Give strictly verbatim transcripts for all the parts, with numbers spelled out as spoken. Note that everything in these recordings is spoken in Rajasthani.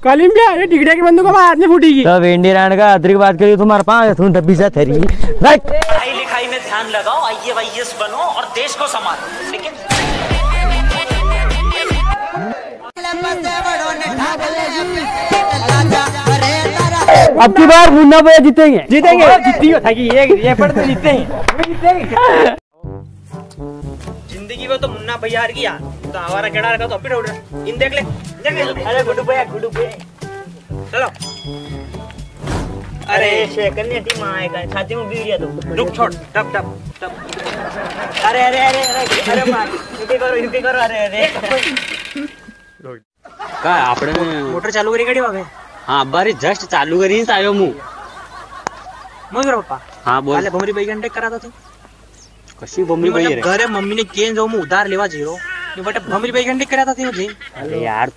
कालिम भैया, अरे टिकटिया की बंदूक हमारे हाथ में फूटेगी। तो वेंडी राण का अतरी की बात करी, तुम्हारे पाँच थून डब्बी से थरी। राइट। पढ़ाई लिखाई में ध्यान लगाओ, आईएएस बनो और देश को संभालो। लेकिन अब की बार मुन्ना भैया जीतेंगे। जीतेंगे। और जीती हो, था कि ये, ये पर तो जीतेंगे। जीतेंगे। जिंदगी में तो मुन्ना भैया हार गया, तो आवारा केड़ा रखा तो अभी उड़ रहा। इन देख ले, देख ले। अरे गुड्डू भैया, गुड्डू भैया। चलो। अरे अरे शेकन ने टीम आएगा, छाती में बीड़िया दो। रुक, छोड़, डब, डब, डब। अरे, अरे, अरे, अरे, अरे मार, इनके करो, इनके करो, अरे, अरे। का आपने मोटर चालू करी गाड़ी वावे? हाँ, बारी जस्ट चालू करी तो आयो मु। मगर पापा। हाँ, बोल। काले भमरी भाई कंटेक्ट करा था तू। कशी भमरी भाई मतलब रे? घरे मम्मी ने केन जो मु उधार लेवा जीरो। ये बटे भमरी भाई कंटेक्ट करा था तू जी। अरे यार,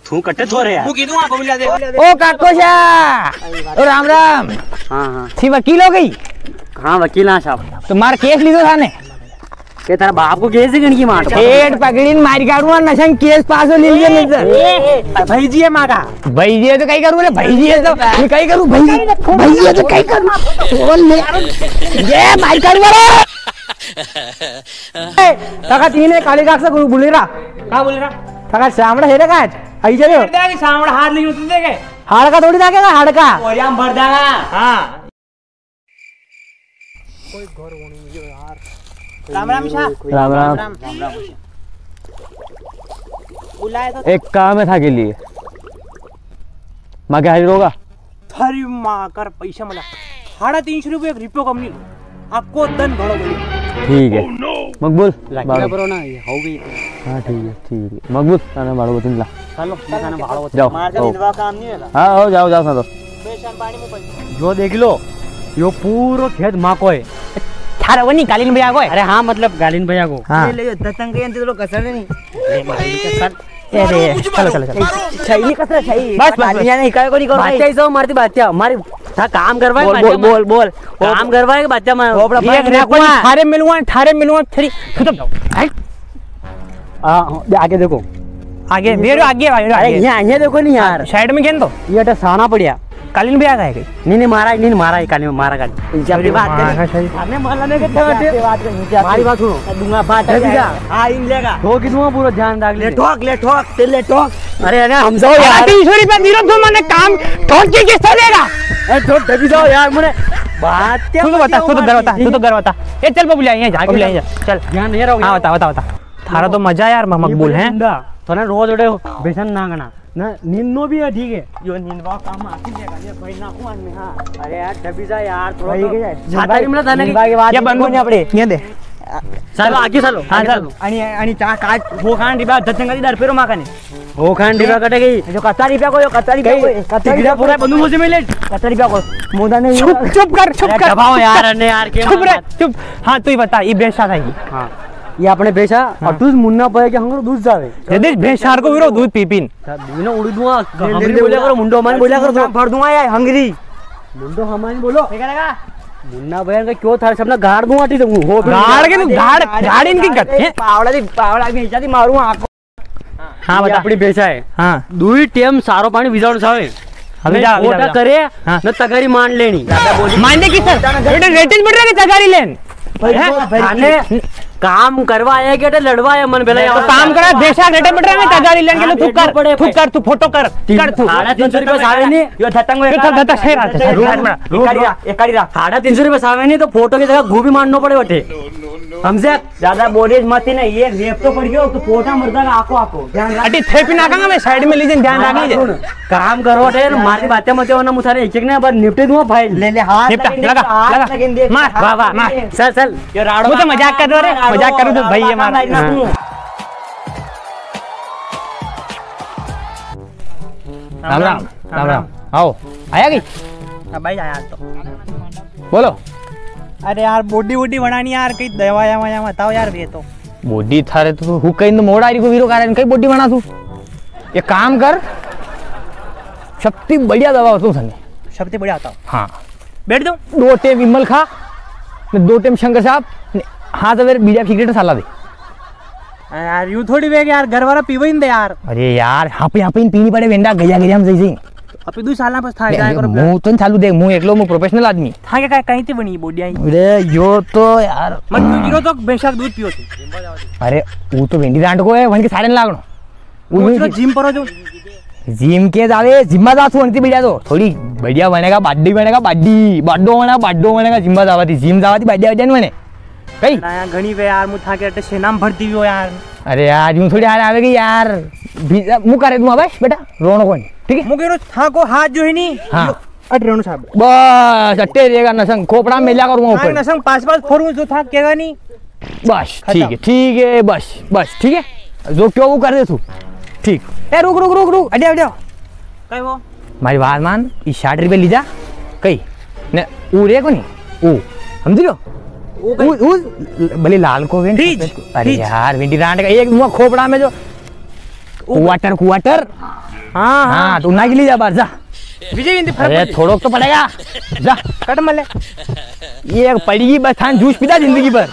तू कटे थो रे यार। मु कीधु हाँ भमरी ला दे। ओ काकोशा, ओ राम राम। हाँ, हाँ। थी वकील हो गई? हाँ, वकील हाँ साहब। तो मार केस लीधो थाने? के तारा बाप को केस ही गणकी मार। पेट पकड़ी न मार काढूंगा, नशा में केस पास हो लीजिए नहीं तो। ए, भाई जी है मारा। भाई जी है तो कई करूँ रे, भाई जी है तो, ये कई करूँ, भाई, भाई जी है तो कई करूँ। बोल ले। ये मार काढूंगा रे। ए, काका तीन है, काली काक से गुरु बोले रहा। कहाँ बोले रहा? काका सामने है रे काज। आई जा रे। सामने हाथ नहीं उतरते के? हाड़ का थोड़ी दागेगा, हाड़ का। और यहाँ भर देगा। हाँ। कोई घर होनी है यार। राम राम ईशा। राम राम। राम राम। बुलाए तो एक काम है था के लिए। माँ के हाजिर होगा। थारी माँ कर पैसा मला। साढ़े तीन सौ रुपये एक रिपो कम नहीं। आपको दन घणो बढ़िया। ठीक है। मकबूल, लाठी बाड़ो। ना करो ना, ये हो गई। हाँ, ठीक है, ठीक है। मकबूल, थाने बाड़ो बतन ला। चलो, मैं थाने बाड़ो बतन। जाओ, मार के आओ। निंदवा काम नहीं है। हाँ, आओ, जाओ, जाओ, साधो। बेसन पानी में पड़ी। जो देख लो, यो पूरो खेत माँ को है। थारा वो नहीं, कालीन भैया को है। अरे हाँ, मतलब कालीन भैया को। हाँ। ले, ले, यो दतंग के अंदर तो कसर नहीं। ले, मार के कसर। ए रे, चलो, चलो, चलो। सही नहीं कसर, सही। Bus, bus, bus. कालीन ने इकाई को नहीं करो भाई। बात चाहिए, मारती बात चाहिए। मारी था काम करवाए, बोल, बोल, बोल, बोल। काम करवाए के बच्चा मैं वो अपना ये भाई रखवा। थारे मिलवा, थारे मिलवा, थारी। तू तो, हट। आ, आगे देखो। आगे, वेरो आगे, वेरो अरे, आगे। यहाँ, यहाँ देखो नहीं यार। साइड में खेल दो। ये अटे साना पड़िया। कालीन भी आ गए कई? नहीं, नहीं, मारा ही, नहीं, मारा ही, कालीन, मारा कालीन। इनसे अपनी बात मारा करी। सही। हमने मारा नहीं करता बेटे। बात करी, इनसे अपनी मारी बात सुनो। दूंगा, बात ए, भैया। हाँ, इन लेगा। ठोक ही दूंगा, पूरा ध्यान रख ले, ले। ठोक, ले, ठोक, तेरे ले, ठोक। अरे, अरे, हम जाओ यार। तीन सौ रुपया दीरो तो मैंने काम ठोक के किस तरह देगा? अरे, ठोक, डबी जाओ यार, मैंने बात क्या तू तो बता, तू तो घर बता, तू तो घर बता। ए, चल, बबुलिया, यहाँ जा, बबुलिया, यहाँ जा, चल। ध्यान नहीं रहोगे। हाँ, बता, बता, बता। थारा तो मजा यार, मकबूल है। तो ना रोज उड़े हो, बेसन ना गना। ना, नींदनो भी है, ठीक है। यो नींदवा काम आती है, ये भाई ना कुआं में, हाँ। अरे यार, डबी जा यार, थोड़ा भाई तो के छाता नहीं मिला था ना कि नींदवा की बात क्या बंद कोनी अपने। ये दे। चलो, आगे चलो, हाँ, आगे चलो। चलो। अणी, अणी चा काट, वो खान डिब्बा, दस जंगा दी दर पेरो माँ का ने। वो खान डिब्बा कटे गई। जो कत्ता रुपया को, यो कत्ता रुपया को, कत्ता रुपया पूरा बंदूक मुझे मिले। कत्ता रुपया को। मोदा ने चुप, चुप कर, चुप अरे कर। दबाओ यार, अरे यार, के चुप रे, मार। चुप। हाँ, तू ही बता, ये बेसा था ये। हाँ। ये अपने बेसा, हाँ। और तू मुन्ना पाया के हंगरो दूध जावे। जगदीश भैंसार को विरो दूध पी पीन। दूध ना उड़ी दूंगा, ले, ले, हमारी ले, बोला उड़ा। करो, मुंडो हमारी बोला करो, भर दूंगा यार, हंगरी। मुंडो हमारी बोलो। क्या करेगा? मुन्ना भैया का क्यों था, सबने गाड़ दूंगा, ठीक है, वो गाड़ के तू, गाड़, गाड़ इनकी गत है। पावड़ा दी, पावड़ा भी इज्जत ही मारूंगा आपको। हाँ, ये बता। अपनी भैंसा है। हाँ। दुई टेम सारो पानी विजाणो सावे। अबे जा, अबे जा, अबे जा। करे, हाँ। न तगारी मान लेनी। मानने की सर, बेटे रेटिंग बढ़ रहा है तगारी लेन। भाई, हैं? भाई, थाने काम करवा आया कि अटे लड़वा आया मन बेला तो यहाँ? काम करा, बेशक रेटिंग बढ़ रहा है, तगारी लेन के लिए तू कर, तू कर, तू फोटो कर, कर तू। साढ़े तीन सौ रुपये सावे नहीं। यो धतंग ये तो धतंग है, रात है, रुक, रुक, रुक, रुक, एक, एक, एक, साढ़े तीन सौ रुपये सावे नहीं तो फोटो की जगह गोभी मारनो पड़े बटे। हमसे ज्यादा बोले मत ही ना, ये रेप तो पड़ गयो, तो पोटा मर जाएगा, आको, आको। ध्यान रख। अटी थेपी ना कहूंगा मैं, साइड में लीजिए, ध्यान रख लीजिए। सुन, काम करो रे, मारी बातें मत हो ना, मुझे एक एक ना बार निपटे दूंगा भाई। ले, ले, हाथ निपटा, लगे, लगा, हाथ लगा। लगे, देख, मार, हाथ वाह, वाह, लगे। मार। चल, चल। ये राड़ो मुझे मजाक कर रहा है, मजाक करूँ तो भाई, ये मार। हाँ। राम राम, राम राम। आओ, आया गई? हाँ भाई, आया तो। बोलो। अरे यार, बॉडी वॉडी बनानी यार, कई दवा या, या बताओ यार, ये तो। बॉडी थारे तो हु कई मोड़ आ रही को वीरो कारण कई बॉडी बना तू। ये काम कर, सबती बढ़िया दवा बताऊँ थाने। सबती बढ़िया बताओ। हाँ। बैठ दो। दो टेम विमल खा, ने दो टेम शंकर साहब, ने हाँ तो फिर बीड़िया सिगरेट साला दे। अरे यार, यूं थोड़ी वेगा यार, घर वाला पीवे ही नी दे यार। अरे यार, हाँ पे, हाँ पे इन पीनी पड़े वेंडा, गया गया हम सही सही। अबे दो साल बस था, जाए करो। मूं तो नी चालू देख, मूं एकलो, मूं professional आदमी। था क्या, कहीं थी बनी body आई? अरे यो तो यार। मन क्यों गिरो तो बेशक दूध पियो थी। अरे वो तो वेंडी रांड को है, वन के सारे लागणो। वो वो तो gym पर हो जो। Gym के जावे, gym में जा तू अंति बढ़िया तो। थोड़ी बढ़िया बनेगा, body बनेगा, body। बाडो बनेगा, बाडो बनेगा, gym में जावा थी, gym जावा थी, बढ़िया बढ़िया नी बने। कई? ना यार, घणी वे यार, मूं थाके अटे सेना में भर्ती हुयो यार। अरे यार, यूं थोड़ी हार आवेगी यार। भी-, मूं करे दूंगा बस, बेटा, रोणो कोनी, ठीक है? मूं कह रहा, थाको हाथ जो है नी, हाँ। यो, अट रेणु साहब। बस, अटे रेगा नसंग, खोपड़ा में मेल्या करूंगा हाँ, ऊपर। नसंग पास पास फोड़ूं, जो था केगा नी। बस, खत्म। ठीक है, ठीक है, बस, बस, ठीक है? जो क्यों वो कर दे तू। ठीक। ए, रुक, रुक, रुक, रुक, अड्या, अड्या। कई वो? मारी बात मान, ई साठ रुपया ली जा। कई? ने, ऊ रे कोनी? ऊ। समझ लो? ऊ कई? ऊ, ऊ, भले लाल को वेंड, Fridge, सफेद को। अरे fridge। यार, वेंडी रांड का एक मुआ खोपड़ा में जो quarter, quarter। हाँ, हाँ। हाँ, तू ना के ली जा बाहर, जा। विजय, इनती फर्क अरे, पड़ थोड़ो तो पड़ेगा। जा। कट मले। ये एक पड़ेगी बस, थान जूस पीता जिंदगी भर।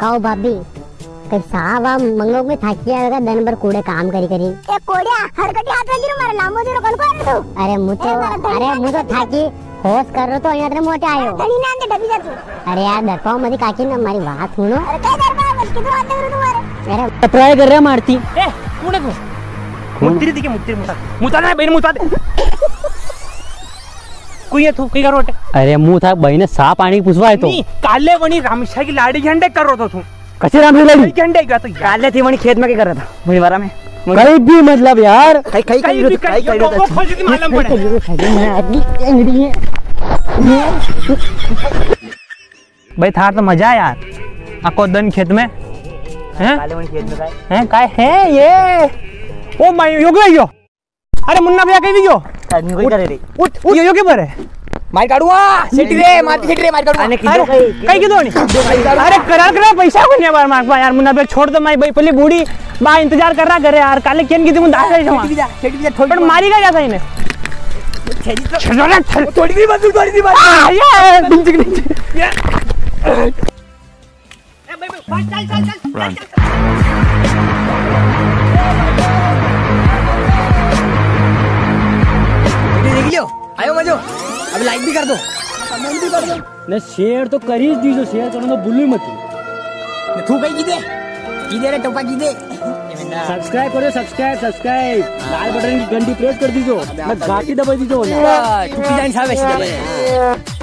काओ भाभी, कई साहब आप मंगो में थाकी आवेगा, दिन भर कूड़े काम करी करी। ए कोड़िया, हरकटी हाथ में गिरो मारे, लांबो जोरो कौन को तू? अरे मूं तो, ए, मारा धनी अरे ना मूं तो दे। थाकी होश कर रो तो यहाँ तेरे मोटे आयो। धनी ना दे, डबी जा तू। अरे यार, डरपाओ मती काकी ना, मारी बात सुनो। अरे कई डरपाओ, बस किधर आते हो तुम्हारे? अरे try कर रहे मारती। ए, कौन है तू? मुत्तरी दिखे, मुत्तरी मुता। मुता ना, बहन मुता दे। कोई है तू, कोई करो अटे। अरे मूं था बहने साफ पानी पूछवा है तो। नी, काले वणी रामशा की लाड़ी झंडे कर रो तो तू। कसे रामशा की लाड़ी? झंडे का तो यार। काले थी वणी खेत में क्या कर रहा था? वणी वारा में। कई भी मतलब यार। कई, कई, कई कई, भी कई, कई, कई, कई, वो खोज दी मालूम पड़े। कई, कई, कई, मैं आदमी एंगड़ी है। भाई थार तो मजा है यार। अको दन खेत में। हैं? काले वणी खेत में काय? हैं? काय है ये? ओ माय, यो गयो यो। अरे मुन्ना भैया कहीं भी गयो? आदमी कोई उठ, करे रे। उठ, उठ। यो, यो के पर है? मार काढूंगा। सिटी रे, मार सिटी रे, मार काढूंगा। अरे, अरे, कहीं की दो नहीं। अरे, करार करा, पैसा को नहीं बार मार पा यार, मुन्ना भैया छोड़ दो, मैं भाई, पहले बूढ़ी बा इंतजार कर रहा करे यार, काले केन की तुम दास है जमा। सिटी जा, सिटी जा, छोड़ पर दो। मारी का जाता इन्हें? सिटी तो छोड़ दे, छोड़। थोड़ी भी बात, थोड़ी भी बात। आ, ये, बिंच, बिंच। ये। ए भाई, भाई, भाई, चल, चल, चल, चल, चल। वीडियो देख लियो, आयो मजो। अब like भी कर दो, comment भी कर दो। ने share तो कर ही दीजो, share करने तो भूलो ही मत। ने तू कहीं की दे, की दे रे टोपा, की दे। Subscribe करो, subscribe, subscribe। लाल button की घंटी press कर दीजो, ने घंटी दबा दीजो ना। टूटी जानी साहब ऐसी दबा।